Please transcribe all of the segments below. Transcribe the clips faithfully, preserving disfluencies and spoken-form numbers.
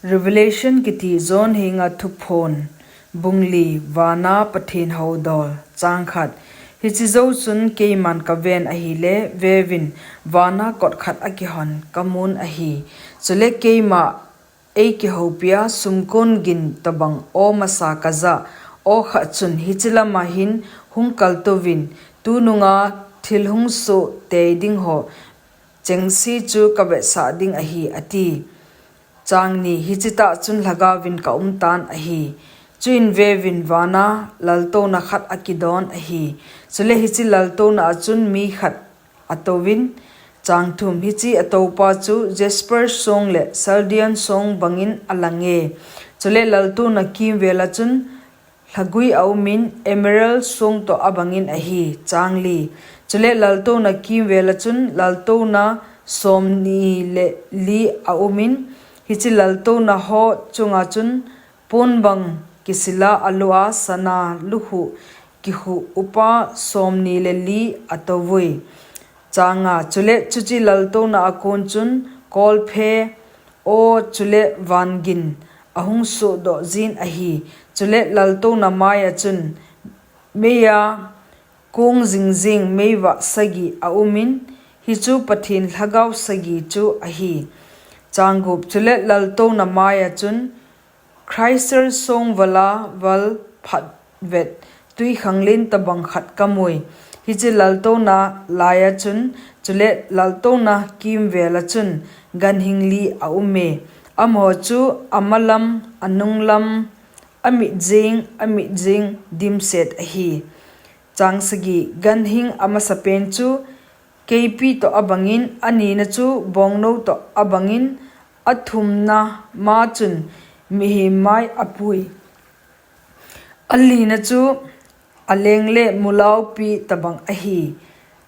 Revelation kiti John henga thuphon, bung li. Vana Pathen houdol. Chang khat. Hiche jou chun keiman kaven ahile, veuvin, vana kot khat akihon kamun ahi. Chule keima eikihoupi a, sumkon gin tobang aw masa kajah, aw khat chun, hiche lama hin hung kaltouvin, tununga thil hung soh tei ding ho chengse chu kavetsah ding ahi, ati. Chang ni. Hiche tah chun lhagaovin kaumtan ahi. Chuin veuvin, vana laltouna khat akidon ahi. Chule hiche laltouna a chun mi khat atouvin. Chang thum. Hiche atoupa chu jasper song le sardion song bangin alange. Chule laltouna kimvel a chun lhagui aumin, emerald song toh abangin ahi. Chang li. Chule laltouna kimvel a chun laltouna somni le li aumin, hiche laltouna ho chunga chun pon bang kisila alua sana lukhuh kikhuh upa somni le li atouvui. Chang nga. Chule chuche laltouna akon chun kolphe, aw chule van gin ahung sohdoh jin ahi. Chule laltouna maiya chun meiya kong jingjing meivah sagi aumin, hichu Pathen lhagao sagi chu ahi. Chang gup. Chule laltouna maiya chun khristal song vala val phatvet twikhanglen tobang khat kamui. Hiche laltouna laiya chun, chule laltouna kimvel a chun ganhing li aume. Amaho chu amalam, anunglam, amit jeng, amit jeng dimset ahi. Chang sagi. Ganhing amasapen chu keipi toh abangin, anina chu bongnou toh abangin, athumna ma chun mihem mai apui. Alina chu aleng le mulaupi tobang ahi.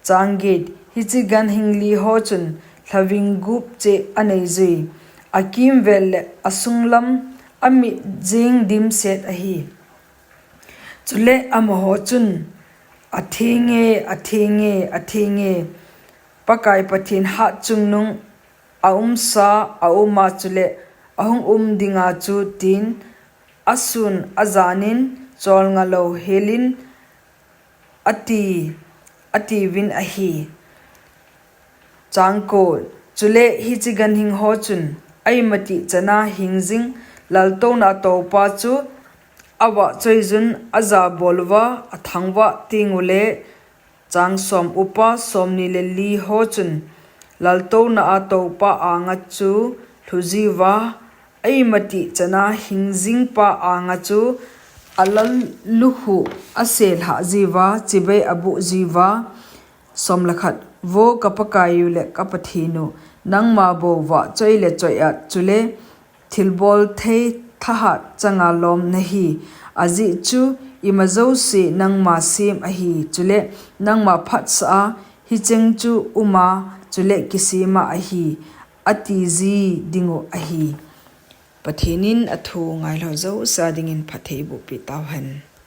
Chang get. Hiche ganhing li ho chun lhaving gup cheh aneijui. Akimvel le asunglam amit jeng dimset ahi. Chule amaho chun, athenge, athenge, athenge, Pakai Pathen hatchungnung aumsa auma chule ahung um dinga chu, tin asun ajanin cholnga lou helin ati, atiuvin ahi. Chang ko. Chule hiche ganhing ho chun aimatih chana hingjing laltouna atoupa chu avahchoijun ajabol uva athangvah tengule, chang som. Upa somni le li ho chun laltouna atoupa anga chu lhujiuva, aimatih chana hingjingpa anga chu alal lukhuh aselhah jiuva, chibai aboh jiuva. Som le khat. Vo ka Pakaiyu le ka Pathenu, nangma bou vahchoi le choi-at chule thilbol thei thahat changa lom nahi. Ajeh chu ima jouse nangma sem ahi, chule nangma phatsah a hicheng chu uma chule kisema ahi, atiji dingu ahi. Pathen in athu ngailhah jouse a dingin phatthei eibohpeh tauhen.